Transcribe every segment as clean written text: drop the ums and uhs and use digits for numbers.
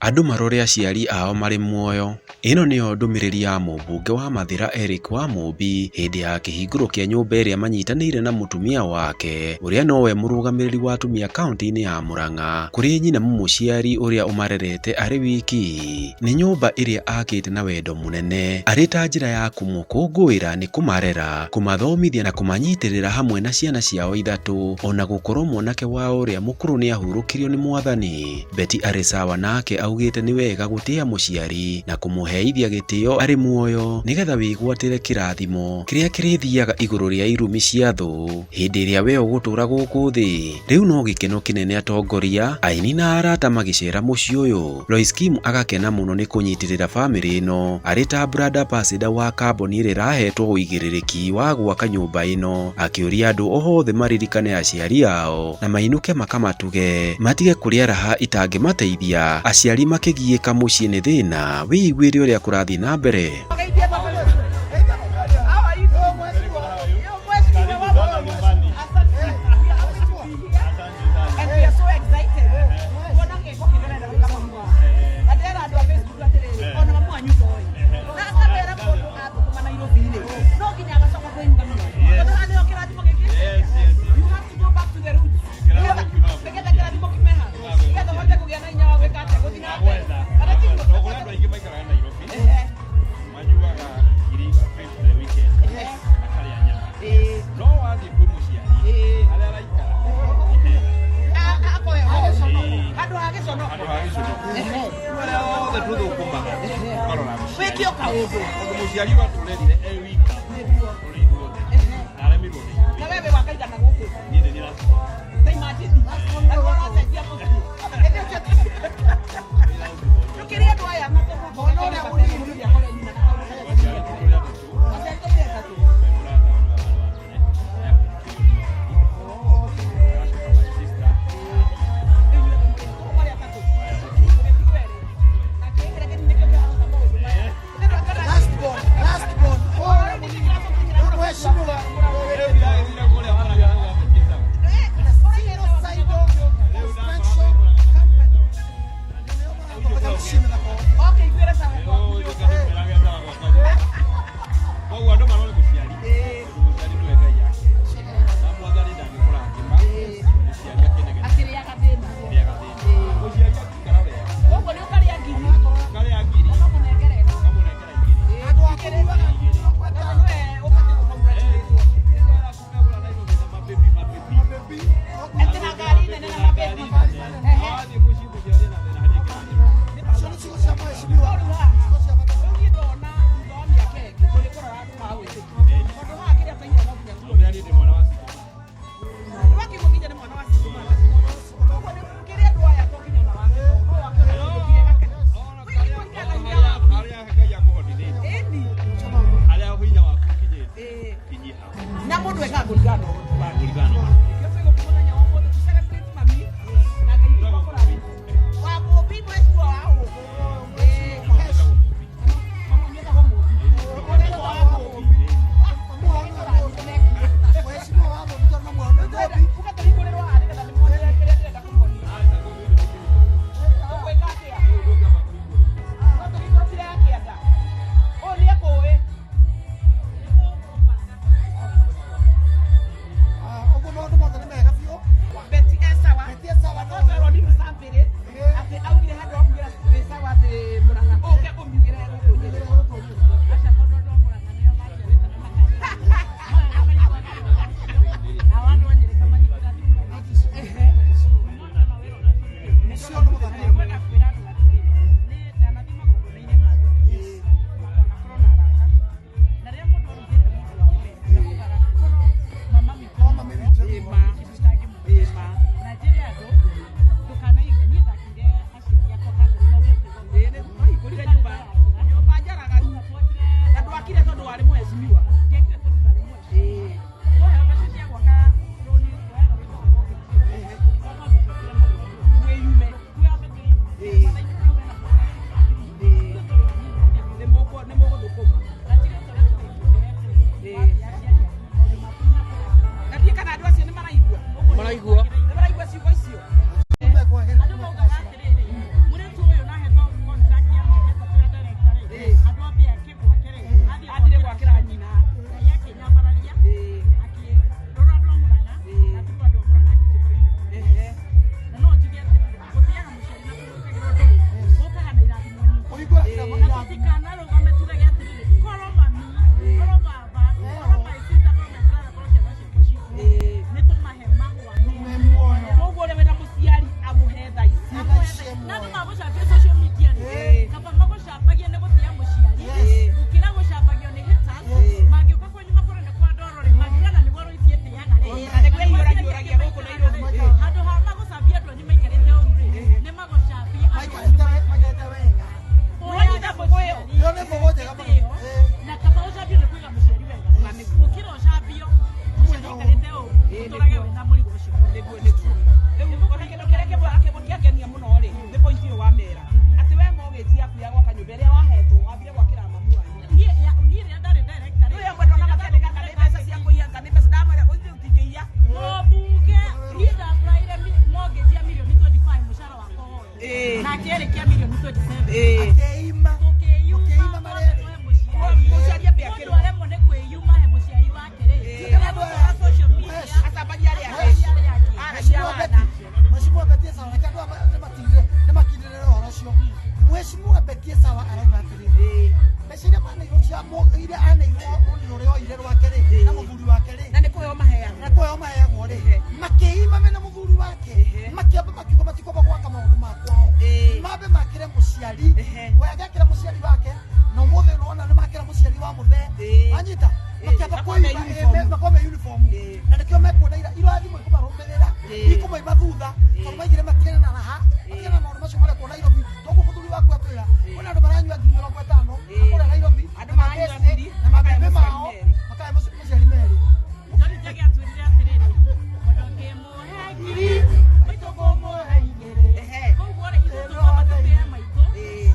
Andũ marore aciari ao marĩ muoyo. Ĩno nĩyo ndũmĩrĩri ya mũmbunge wa Mathĩra Eric Wamũmbi hĩndĩ ya kĩhingũro kĩa nyũmba ĩrĩa manyitanĩire na mũtumia wake ũrĩa nowe mũrũgamĩrĩri wa atumia kaunti-inĩ ya Murang'a kũrĩ nyina mũmũciari ũrĩa ũmarerete arĩ wiki. Nĩ nyũmba ĩrĩa akĩte na wendo mũnene arĩ ta njĩra ya kũmũkũngũĩra nĩ kũmarera, kũmathomithia na kũmanyitĩrĩra hamwe na ciana ciao ithatũ ona gũkorwo mwanake wao ũrĩa mũkũrũ nĩahurũkirio nĩ mwathani. Betty arĩ sawa nake augĩte nĩ wega gũtĩa mũciari na kũmũheithia gĩtĩo arĩ muoyo nĩgetha wĩgwatĩre kĩrathimo kĩrĩa kĩrĩthiaga igũrũ rĩa irumi cia thũ hĩndĩ ĩrĩa we ũgũtũra gũkũ thĩ. Rĩu no gĩkeno kĩnene atongoria, aini na arata magĩcera mũciĩ ũyũ. Lois Kim agakena mũno nĩ kũnyitĩrĩra bamĩrĩ ĩno arĩ ta brand ambassador wa kambuni ĩrĩa ĩrahetwo ũigĩrĩrĩki wa gwaka nyũmba ĩno, akĩũria andũ othe maririkane aciari ao na mainũke makamatuge matige kũrĩa raha itangĩmateithia aciari makĩgiĩka mũciĩ nĩ thĩna. Wĩiguĩre ũrĩa kũrathiĩ na mbere. Wĩkio kaũndũ. Mũciari watũrerire e wika tũrĩ ithuothe na aremirwo nĩ ithuĩ. Na wewe wakaigana gũkũ. Niĩ nĩ niĩ last born. Ta imagine. Na ũracenjia mũciĩ. Ndũkĩrĩ andũ aya matũmwo ũrĩa mũnini. Aciari tũrĩ atatũ. Aciari tũrĩ atatũ. Me mũrata wa wa mbere agacoka my sister. Last born, last born. Oh, mheshimiwa. Zero Construction Company. Koguo andũ marore mũciari tondũ mũciari nĩwe Ngai yake na mwathani ndangĩkũrathima mũciari akĩnegena Akĩrĩaga thĩna. kĩrĩaga thĩna. Mũciari angĩikara wega Koguo nĩ ũkarĩa ngiri. karĩa ngiri Ũkamũnengera ĩno. ũkamũnengera igĩrĩ. Andũ a kũruaga Tondũ nĩwe ũbatiĩ gũcongratulate. Atĩ na ngari nene na mabebi. Ehe. Icio nĩ ciugo cia mheshimiwa. Rĩu haha, Ciugo cia bata. rĩu niĩ ndona thutha wa mĩaka ĩngĩ tũrĩkũrora andũ ma kĩrathimo. Tũtikanarũgame tugage atĩrĩrĩ, korwo mami, korwo baba, korwo my sister, korwo my brother, korwo ciana ciakwa ciĩkuo, nĩ tũmahe mahũa. Me muoyo. Koguo ũrĩa wĩna mũciari amũhe tha ici. Tha ici e Na andũ muoyo. magũcambia social media rĩ, kaba magũcambagie nĩ gũtĩa mũciari gũkĩra gũcambagio nĩ haters. Mangĩũka kwanyu makorwo nĩ kwa ndoro rĩ, mangiuga na nĩguo Royce etĩaga rĩ, Na nĩguo ehiũrahiũragia gũkũ Nairobi. Handũ ha magũcambia andũ anyu maikarĩte ũru rĩ, nĩ magũcambia andũ anyu. Maikarĩte wega. Nĩwanyita mbũgũ ĩyo? Ĩyo nĩ mbũgũ njega mũno. Gĩtĩo, na kaba ũcambio nĩ kũiga mũciari wega gũkĩra ũcambio mũciari aikarĩte ũru, ũtũrage wĩna mũrigo ũcio. Nĩguo, nĩguo. Rĩu ona kĩndũ kĩrĩa kĩmwe kĩangenia mũno rĩ, nĩ point ĩyo wamera atĩ we mortgage yaku ya gwaka nyũmba ĩrĩa wahetwo wambire gwakĩra mamu wanyu. Niĩ rĩrĩa ndarĩ director rĩ, Rĩu mwendwa na makĩandĩka kana nĩ mbeca cia kũiya, kana nĩ mbeca ndamwĩra ũthiĩ ũtingĩiya. Mũmbunge, niĩ ndapraire mortgage ya mirioni 25 mũcara wakwa wothe, na kĩarĩ kĩa mirioni 27. Akĩima. Tũkĩyuma. Mũkĩima marĩ erĩ. Tũhe mũciari. Mũciari ambe Mũndũ akĩrwo. aremwo nĩ kwĩyuma he mũciari wake rĩ, Kana andũ aya- social media Acambagia arĩa angĩ. acambagia arĩa angĩ. Aragia Mheshimiwa wana. Betty, Mheshimiwa Betty Sawa, reke andũ aya nĩmakindĩrĩre ũhoro ũcio. Mheshimiwa Betty Sawa arauga atĩrĩrĩ, mbeca iria maneirwo cia iria aneirwo rũni rũrĩa oire rwake rĩ, na mũthuri wake rĩ, Na nĩ kũheo maheagwo. Na kũheo maheagwo rĩ, makĩima mena mũthuri wake, makĩamba makiuga matikwamba gwaka maũndũ ma kwao, mambe makĩre mũciari. We agekĩra mũciari wake, na ũmũthĩ nĩwona nĩ makĩra mũciari wa mũthee. Wanyita? Makĩamba Makorwo me kwĩima, uniform. makorwo me uniform. Na nĩkĩo mekuona irathimo ikũmarũmĩrĩra, ikũmaima thutha, tondũ maigire matigane na raha, matigane na maũndũ macio marekwo Nairobi. Toguo mũthuri waku atwĩra kwĩna andũ maranyua 50,000 kũrĩa Nairobi, Andũ na maranyua mabeste, ngiri, na makahe mabebe mũciari mao merĩ. makahe mũciari merĩ. John Njagi atwĩrire atĩrĩrĩ, mũndũ ũngĩmũhe ngiri, maitũ ngũmũhe igĩrĩ. Koguo rĩ, ithuĩ tũkwamba tũtĩe maitũ,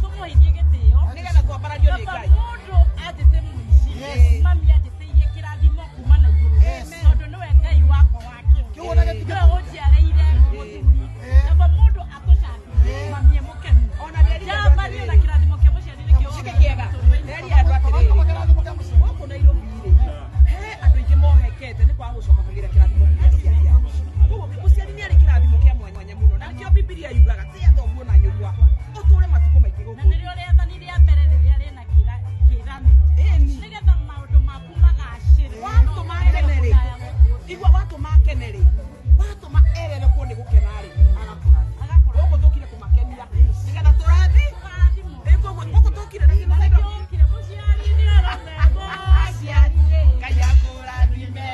tũmũheithie gĩtĩo, Nĩgetha twambarario nĩ kaba Ngai. mũndũ anjĩte mũici, mami anjĩtĩirie kĩrathimo kuma na igũrũ, tondũ nĩwe Ngai wakwa wa Kĩu ona gĩtingĩ- nĩwe ũnjiarĩire mũthuri. Kaba mũndũ atũcambie, mami e mũkenu. Ona nderire andũ Njambanio na atĩrĩrĩ. kĩrathimo kĩa mũciari nĩkĩo Gĩkĩ kĩega. Nderie andũ atĩrĩrĩ. Kaba kĩrathimo kĩa mũciari. Gũkũ Nairobi rĩ, he andũ aingĩ mohekete nĩ kwaga gũcoka kũgĩra kĩrathimo kĩa aciari ao. Koguo mũciari nĩ arĩ kĩrathimo kĩa mwanya mũno, na nĩkĩo Bibilia yugaga tĩa thoguo na nyũkwa ũtũũre matukũ maingĩ Na gũkũ. nĩrĩo rĩathani rĩa mbere rĩrĩa rĩna kĩĩranĩro, Ĩni. nĩgetha maũndũ maku magacĩre. Watũma akene rĩ, igua, watũma akene rĩ, watũma ererekwo nĩ gũkena rĩ, agakũrathima. Gũkũ tũkire kũmakenia nĩgetha tũrathi. Tũkarathimwo. Ĩ, koguo gũkũ tũkire na Na kĩno nĩkĩo ũkire mũciari nĩ aromemo aciari ĩ. Ngai akũrathime.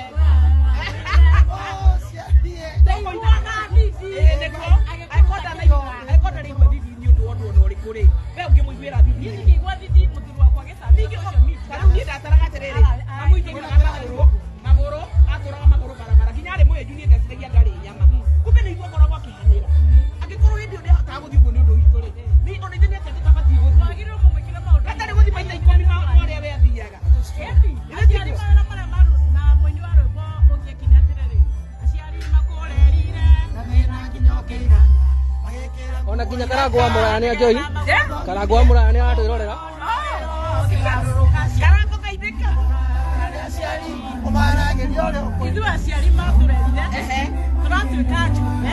Oh, ciari, Ndaiguaga thithi. Ĩ, nĩguo. Angĩkorwo ndanaigua thithi nĩ ũndũ wa ũndũ ona ũrĩkũ rĩ, we ũngĩmũiguĩra thithi. Niĩ ndingĩigua thithi mũthuri wakwa agĩcambia social media. Ta rĩu niĩ ndataraga atĩrĩrĩ, mamũingĩraga magũrũ, magũrũ atũraga magũrũ barabara nginya arĩ mũhĩnju, niĩ ndeciragia ndarĩ nyama, kumbe nĩ igua ngoragwo akĩhanĩra. Angĩkorwo hĩndĩ ĩyo ndĩhotaga gũthiĩ ũguo nĩ ũndũ witũ rĩ, ona ithuĩ nĩ atĩa tũtabatiĩ gũthiĩ? Wagĩrĩirwo mũmwĩkĩre maũndũ. Hatarĩ gũthiĩ maita 10 ma ũrĩa we athiaga. Ĩni, aciari mawĩra marĩa na mũini wa rwĩmbo ũngĩ akinya atĩrĩrĩ, aciari makũrerire Na thĩna nginya ũkĩigana, magĩkĩra Ona nginya Karango wa Mũraya nĩ anjoi. Karango wa Mũraya nĩ aratwĩrorera. Karango kaithĩka. Aciari ũmaragĩria ũrĩa ũkwenda. Ithuĩ aciari matũrerire tũratuĩka njumbe,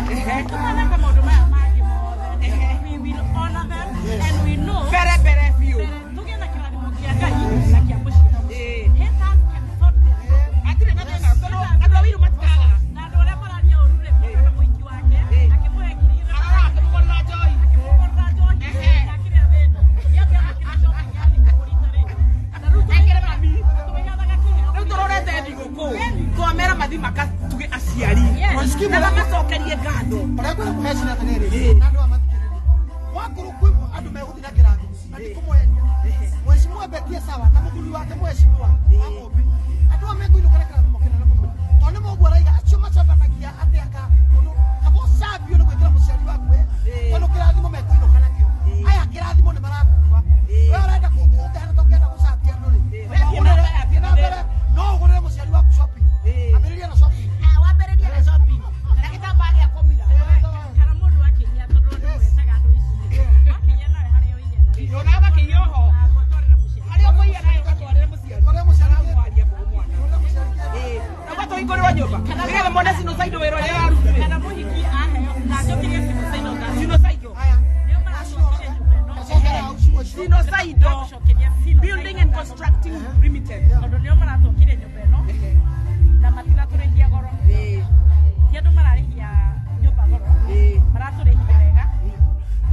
tũkaneka maũndũ maya mangĩ mothe, we will honor them and we know Mbere mbere biũ. mbere tũgĩe na kĩrathimo kĩa Ngai na kĩa mũciari. Haters can sort their Hatirĩ na thĩna tondũ andũ a wĩiru matikaga. Na andũ arĩa mararia ũru rĩ, mũndũ na mũhiki wake akĩmũhe ngiri igĩrĩ, Arara akĩmũgũrĩra njohi. Akĩmũgũrĩra njohi, ndakĩrĩa thĩna. Gĩake amũkĩra shopping ya thikũ rita rĩ. Na rĩu Ekĩre mami. tũmĩheanaga kĩheo. Rĩu tũrorete thigũkũ twamera mathi makatuge aciari Yes. na mamacokerie ngatho. Ũrĩa ngwenda kũhecina atĩrĩrĩ, na andũ aya mathikĩrĩrie, wakorwo kwĩ andũ megũthiĩ na kĩrathimo, na ndikũmwenia Mheshimiwa Betty Sawa na mũthuri wake Mheshimiwa wa Mũmbi, andũ aya mekũinũka na kĩrathimo kĩnene mũno, tondũ nĩ mũguo araiga acio macambanagia atĩ aka mũndũ kaba ũcambio nĩ gwĩkĩra mũciari waku wega, tondũ kĩrathimo mekũinũka nakĩo. Aya kĩrathimo nĩ marakua. We ũrenda ũngĩhana ta ũkĩenda gũcambia andũ rĩ, Thiĩ na thiĩ na mbere, no ũgũrĩre mũciari waku shopping. Ambĩrĩria na shopping. Wambĩrĩrie na shopping na gĩtambaya gĩa kũmira. Kana mũndũ akĩiya, tondũ nĩ gwetaga andũ ici akĩiya nawe harĩa ũiyaga rĩ, Ona ũgakĩiya oho. Gũtwarĩra mũciari. Harĩa ũkũiya nawe ũgatwarĩre mũciari. Twarĩre mũciari. Mwaria mbũgũ mwana. Twarĩre mũciari kĩndũ. Na ũgatũhingũrĩrwo nyũmba nĩgetha mone sinusaidũ wĩra ũrĩa warutire. Kana mũhiki aheo na njokirie sinusaidũ. Sinusaidũ. Aya. Nĩo maracokire nyũmba ĩno. Sinosaido Tũcokeria Sinosaido Building and Constructing Limited. Tondũ nĩo maratwakire nyũmba ĩno na matiratũrĩhia goro. Ti andũ mararĩhia nyũmba goro, maratũrĩhia wega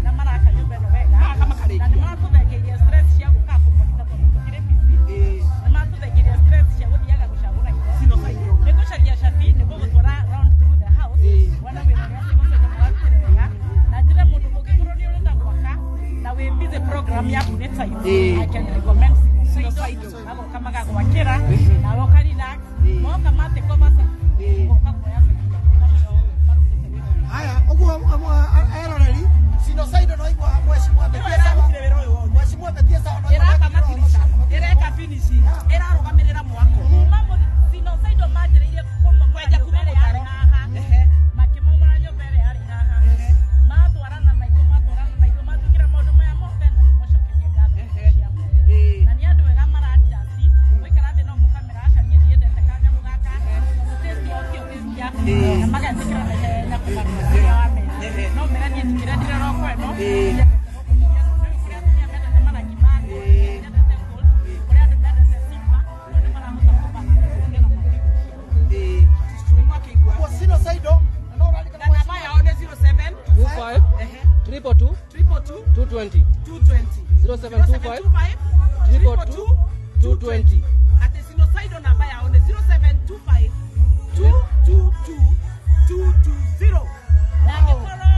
na maraka nyũmba ĩno wega Maraka makarĩkia. Na nĩ maratũthengeirie stress cia gũka kũmonita tondũ tũkĩrĩ busy. Nĩ maratũthengeirie stress cia gũthiaga gũcagũra indo, Sinosaido. nĩ gũcaria cabi, nĩ gũgũtwara round through the house. Wona wĩra ũrĩa Sinosaido mararutire wega, na njĩre mũndũ ũngĩkorwo nĩ ũrenda gwaka na wĩ busy, program yaku nĩ tight, I can recommend Sinosaido. Magoka magagwakĩra nawe ũka relax, moka ma take over site, ũgoka kuoya site yaku na nĩo marutĩte wĩra. Haya, ũguo eroreri Sinosaido no igua mheshimiwa Betie sawa. Ĩrarutire wĩra ũyũ wothe. Mheshimiwa Betie sawa no igua. Ĩraka matirisha, ĩreka finishing, ĩrarũgamĩrĩra mwako. Kuma Sinosaido manjĩrĩirie kũmomora Kwenja nyũmba kuma ĩrĩa yarĩ mũtaro. haha, makĩmomora nyũmba ĩrĩa yarĩ haha, matwarana na ithuĩ, matwarana na ithuĩ, matwĩkĩra maũndũ maya mothe, na nĩmũcokerie ngatho cia mwanya. Na nĩ andũ ega mara-adjust, waikara thĩ no mũkamera aca niĩ ndiendete kanyamũ gaka tondũ taste yao tiyo taste yaku, na magetĩkĩra na ihenya kũgarũra ũrĩa wamera. No mera niĩ ndikĩrendire roko ĩno, nyendete gũkũ ĩno. Nĩ kũrĩ atumia mendete marangi ma gold, nyendete gold, kũrĩ andũ mendete silver, rĩu nĩ marahota kũbalance nĩgetha mathiĩ ciao. Nĩ mwakĩigua. Ũguo Sinosaido na no ũrarikana. Na namba yao nĩ 07 25 222 222 220. 220. 0725 222 220. Atĩ Sinosaido namba yao nĩ 0725 222 220. Na angĩkorwo